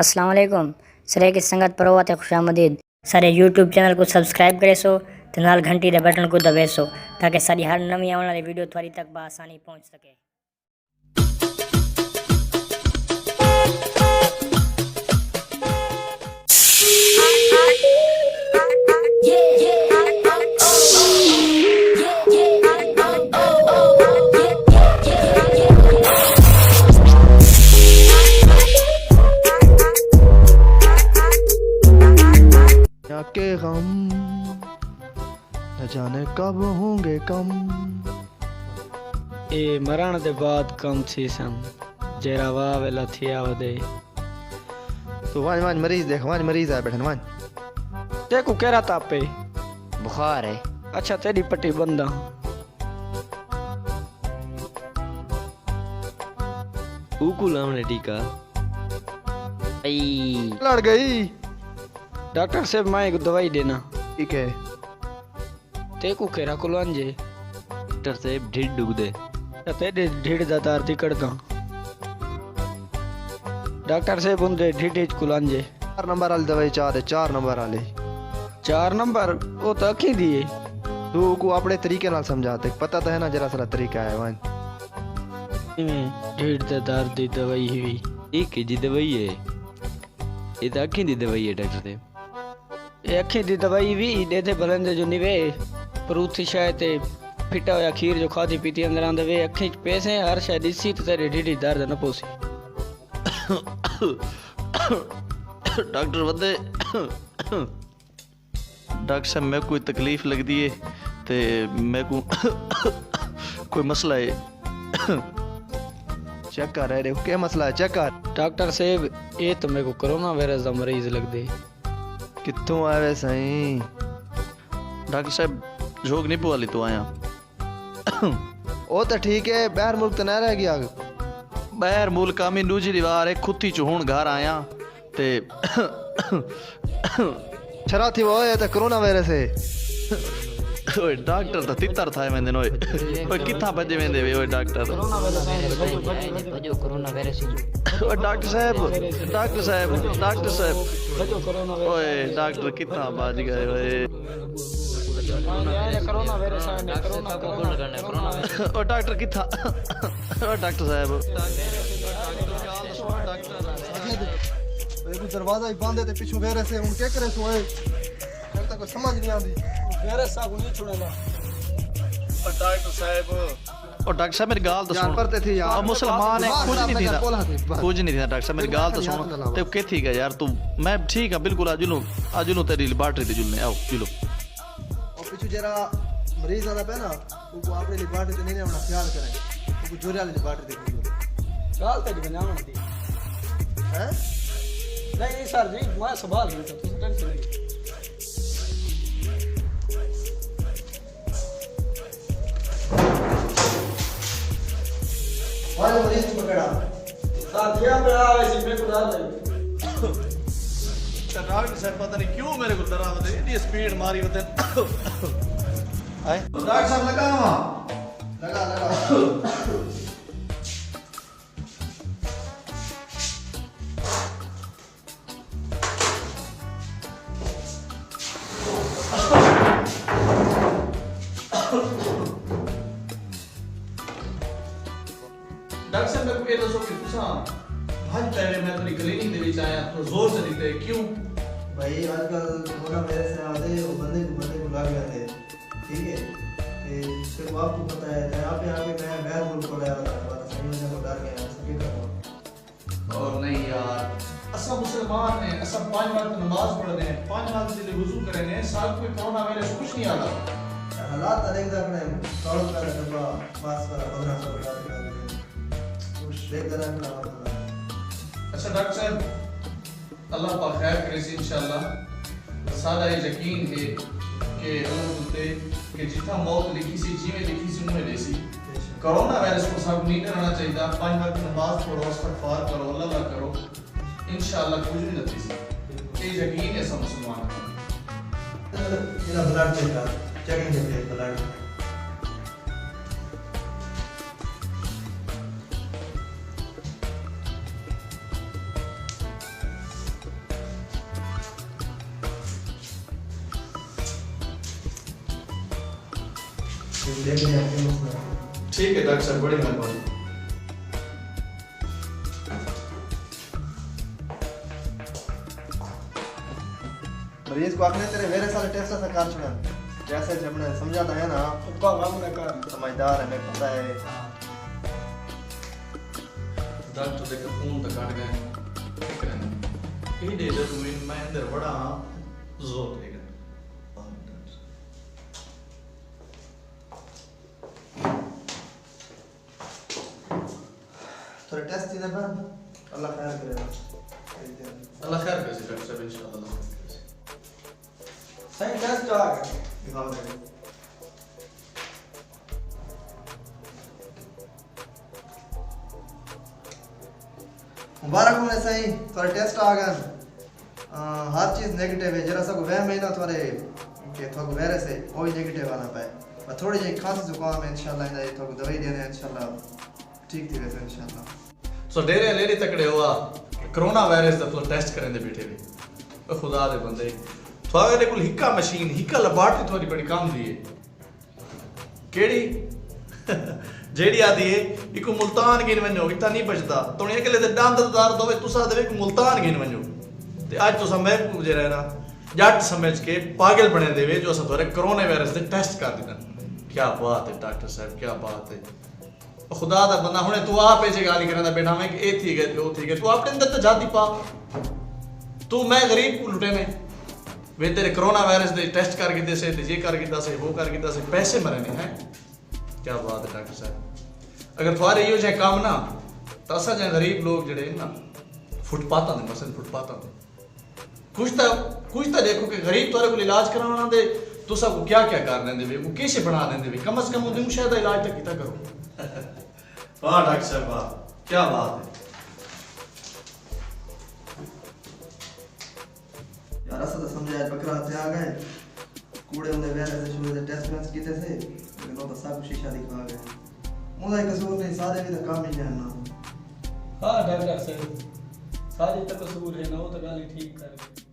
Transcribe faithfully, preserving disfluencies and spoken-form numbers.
السلام علیکم۔ سرائیکی سنگت پروت تے خوش آمدید۔ ساݙے یوٹیوب چینل کوں سبسکرائب کریسو تے نال گھنٹی دے بٹن کوں دبیسو، تاکہ ساݙی ہر نویں آوݨ والی ویڈیو تہاݙی تک بآسانی پہنچ سکے۔ یا کہ غم، نہ جانے کب ہوں گے کم۔ اے مرݨ دے بعد کم تھیسن، جیڑھا واہ ویلا تھیا ودے۔ توں ونڄ، ونڄ مریض ݙیکھ، ونڄ مریض آئے ٻیٹھن، ونڄ۔ تیکوں کیڑھا تپ ہے؟ بخار ہے۔ اچھا، تیݙی پٹی ٻنداں۔ اوکوں لاوݨے ٹیکہ۔ ائی۔ لڑ ڳئی۔ ڈاکٹر صاحب، میں ہک دوائی ݙینا۔ ٹھیک ہے۔ تیکوں کیڑھا کلوانجے؟ ڈاکٹر صاحب، ڈھڈ ݙکھدے۔ تیݙے ڈھڈ دا درد ہی کڈھداں۔ ڈاکٹر صاحب، اوندے ڈھڈ اچ کلوانجے۔ چار نمبر والی دوائی چا ݙے، چار نمبر والی۔ چار نمبر؟ او تاں اکھیں دی ہے۔ توں اوکوں اپݨے طریقے نال سمجھا، تیکوں پتہ تاں ہے نا جیڑھا ساݙا طریقہ ہے، ونڄ۔ ایویں ڈھڈ دے درد دی دوائی ہوئی۔ اے کیجھی دوائی ہے؟ اے تاں اکھیں دی دوائی ہے ڈاکٹر صاحب۔ اے اکھیں دی دوائی وی ݙیدھے بھلیندے جو نوے پروت تھی شے تے پھٹا ہویا کھیر جو کھادی پیتی اندر آندے وے، اکھیں اچ پیسے ہر شے ݙسی تے تیݙے ڈھڈ اچ درد نہ پوسی۔ ڈاکٹر ودے۔ ڈاکٹر صاحب، میکوں کوئی تکلیف لڳدی ہے تے میکوں کوئی مسئلہ ہے۔ چیک کر رہے ہو، کیا مسئلہ ہے؟ چیک کر۔ ڈاکٹر صاحب، اے تاں میکوں کرونا وائرس دا مریض لڳدے۔ کتھوں آئے وے سائیں؟ ڈاکٹر صاحب، جھوک نہیں پوالی تو آیا۔ او تاں ٹھیک ہے، ٻاہر ملک تے نہ رہ ڳیا؟ ٻاہر ملک آمی ݙوجھی ݙیوار ہے، کھتی چوں ہݨ گھر آیا تے شرا تھی وے، اے تاں کرونا وائرس ہے۔ اوئے ڈاکٹر تاں تتر تھائے ویندے نے، اوئے۔ اوئے کتھاں بھڄے ویندے وے، اوئے ڈاکٹر۔ کرونا وائرس ہے، بھڄو، بھڄو، بھڄو، کرونا وائرس ہے۔ اوئے ڈاکٹر صاحب، ڈاکٹر صاحب، ڈاکٹر صاحب۔ بھڄو، کرونا وائرس۔ اوئے ڈاکٹر کتھاں بھڄ ڳئے اوئے۔ کرونا وائرس ہے، کرونا، کرونا۔ او ڈاکٹر کتھاں؟ او ڈاکٹر صاحب۔ اے کوئی دروازہ ہی بند ہے تے پچھوں وائرس ہے، ہݨ کیا کرے سو اے؟ میکوں تاں کوئی سمجھ نہیں آندی۔ وائرس ساکوں نہیں چھوڑیندا۔ او ڈاکٹر صاحب۔ او ڈاکٹر صاحب، میری ڳالھ تاں سݨ۔ پر تے تھی یار۔ او مسلمان ہے، کجھ نہیں تھیندا۔ کجھ نہیں تھیندا ڈاکٹر صاحب، میری ڳالھ تاں سݨ۔ تے کیا تھی ڳیا یار توں؟ میں ٹھیک ہاں بالکل، آ جلوں، آ جلوں تیݙی لیبارٹری تے جلنے، آؤ جلو۔ او پچھوں جیڑھا مریض آندا پیا نا، اوکوں اپݨی لیبارٹری تے نہیں آوݨا، خیال کریں۔ اوکوں جوڑے والی لیبارٹری تے گھن ݙیو۔ ڳالھ تیݙی ونڄاوݨ دی۔ ہیں؟ نہیں سر جی، میں سنبھال گھنساں، تساں ٹینشن نہیں۔ والے مریض کوں پکڑا۔ ساتھیاں پہ آوے سی، میکوں ݙر لڳے۔ تے ڈاکٹر صاحب پتہ نہیں کیوں میرے کوں ݙرا ودے، ایݙی سپیڈ ماری ودے۔ ہائے۔ ڈاکٹر صاحب لگا ہوا۔ لگا، لگا۔ ڈاکٹر صاحب، میکوں اے ݙسو کہ تساں بھڄ پئے وے، میں تہاݙی کلینک دے وچ آیا، تاں زور تے ݙتے، کیوں؟ بھائی، اڄ کل کرونا وائرس ہے، آہدے او بندے کوں بندے کوں لڳ ویندے، ٹھیک ہے؟ تے تیکوں آپ کوں پتہ ہے، تے آپ ہی آ کے کہیں غیر ملک کوں لایا، تاں بات سمجھ ونڄے، کوں ݙر ڳئے، اساں کی کرواں؟ اور نہیں یار، اساں مسلمان ہیں، اساں پنج وقت نماز پڑھدے ہیں، پنج وقت جیلے وضو کریندے ہیں، ساکوں کوئی کرونا وائرس کچھ نہیں آندا۔ حالات تاں ݙیکھدا کھڑے ہیں، سو روپے دا ڈبہ، ماسک والا، پندرہ سو روپے دا ڈبہ۔ خوش۔ ݙیکھدا رہ کھڑا ہاں۔ اچھا ڈاکٹر صاحب، اللہ پاک خیر کریسی انشاءاللہ۔ ساݙا اے یقین ہے کہ اللہ کیتے کہ جتھاں موت لکھی سی، جیویں لکھی سی، اونویں ݙیسی۔ بے شک۔ کرونا وائرس کوں ساکوں نہیں ݙرݨا چاہیدا۔ پنج وقت نماز پڑھو، استغفار کرو، اللہ اللہ کرو، انشاءاللہ کجھ وی نہ تھیسی۔ اے یقین ہے اساں مسلمان کوں۔ میرا بلڈ چیک کر، چیکنگ دے بلڈ۔ دیکھدے ہیں کیا مسئلہ ہے۔ ٹھیک ہے ڈاکٹر صاحب، بڑی مہربانی۔ مریض کو آکھنے تیرے ویرے سارے ٹیسٹ اساں کر چھوڑا۔ جیسے جمنے سمجھا تاں ہے نا؟ ابا غم نہ کر۔ سمجھدار ہے، میں پتہ ہے۔ ڈاکٹر دے خون تاں کٹ ڳئے، فکر ہے۔ ایݙے جدوں میں اندر وڑا ہاں، زور تھی ڳئے۔ تھوڑے ٹیسٹ تھیندے پن، اللہ خیر کرے گا۔ اللہ خیر کرے سی ڈاکٹر صاحب، انشاءاللہ اللہ خیر کرے سی۔ سائیں ٹیسٹ آ ڳئے۔ دکھاؤ ذرا۔ مبارک ہووے سائیں، تھوڑے ٹیسٹ آ ڳئے۔ آ، ہر چیز نیگیٹو ہے۔ جیڑھا ساکوں وہم ہے نا تھوڑے کہ تھاکوں وائرس ہے، او وی نیگیٹو آندا پئے۔ بس تھوڑی جئی کھانسی زکام ہے، انشاءاللہ ایندا تھاکوں دوائی ݙیندے ہیں، انشاءاللہ ٹھیک تھی ویسے انشاءاللہ۔ سو ڈیرے لیڈی تکڑے ہوا کہ کرونا وائرس دا تساں ٹیسٹ کریندے بیٹھے وے۔ او خدا دے بندے، تھاکوں ہکا مشین، ہکا لیبارٹری تھوڑی بڑی کم دی ہے۔ کیڑھی؟ جیڑھی آدھی ہے، ایکوں ملتان گھن ونڄو، اتھاں نہیں بچدا۔ توڑی اڳلے دے ݙند درد ہووے، تساں آہدے وے ایکوں ملتان گھن ونڄو۔ تے اڄ تساں میکوں جیڑھا ہے نا، ڄٹ سمجھ کے پاگل بݨیندے وے جو اساں تھوڑے کرونا وائرس دے ٹیسٹ کر ݙتن۔ کیا بات ہے ڈاکٹر صاحب، کیا بات ہے۔ خدا دا بندہ، ہݨے توں آپ ایجھے ڳالھیں کریندا ٻیٹھا ویں کہ اے تھی ڳئے تے او تھی ڳئے۔ توں اپݨے اندر تاں جھاتی پا۔ توں میں غریب کوں لٹیندیں۔ وے تیرے کرونا وائرس دے ٹیسٹ کر گھدے سے، تے یہ کر گھدا سے، وہ کر گھدا سے، پیسے مریندے ہیں۔ کیا بات ہے ڈاکٹر صاحب۔ اگر تھوڑے ایہو جہے کم نا، تاں اساں جہے غریب لوگ جیڑھے نا، فٹ پاتھاں تے، مثلاً فٹ پاتھاں تے۔ کجھ تاں، کجھ تاں ݙیکھو کہ غریب تہاݙے کول علاج کراوݨ آندے، تساں کوں کیا کیا کر ݙیندے وے، کوں کیشے بݨا ݙیندے وے، کم از کم اوندے اوں شے دا علاج تاں کیتا کرو۔ واہ ڈاکٹر صاحب واہ، کیا بات ہے۔ یار اساں تاں سمجھیا ہے پکرا ہتھے آ ڳئے، کوڑے اوندے ویرے تے شوڑے دے ٹیسٹ ویسٹ کیتے سے، لیکن او تاں سب شیشہ دکھا ڳئے۔ اوندا ہی قصور نہیں، سارے وی تاں کم ہی ہن نا۔ ہاں ڈاکٹر صاحب، سارے تاں قصور ہے نا، او تاں ڳالھیں ٹھیک کر ڳئے۔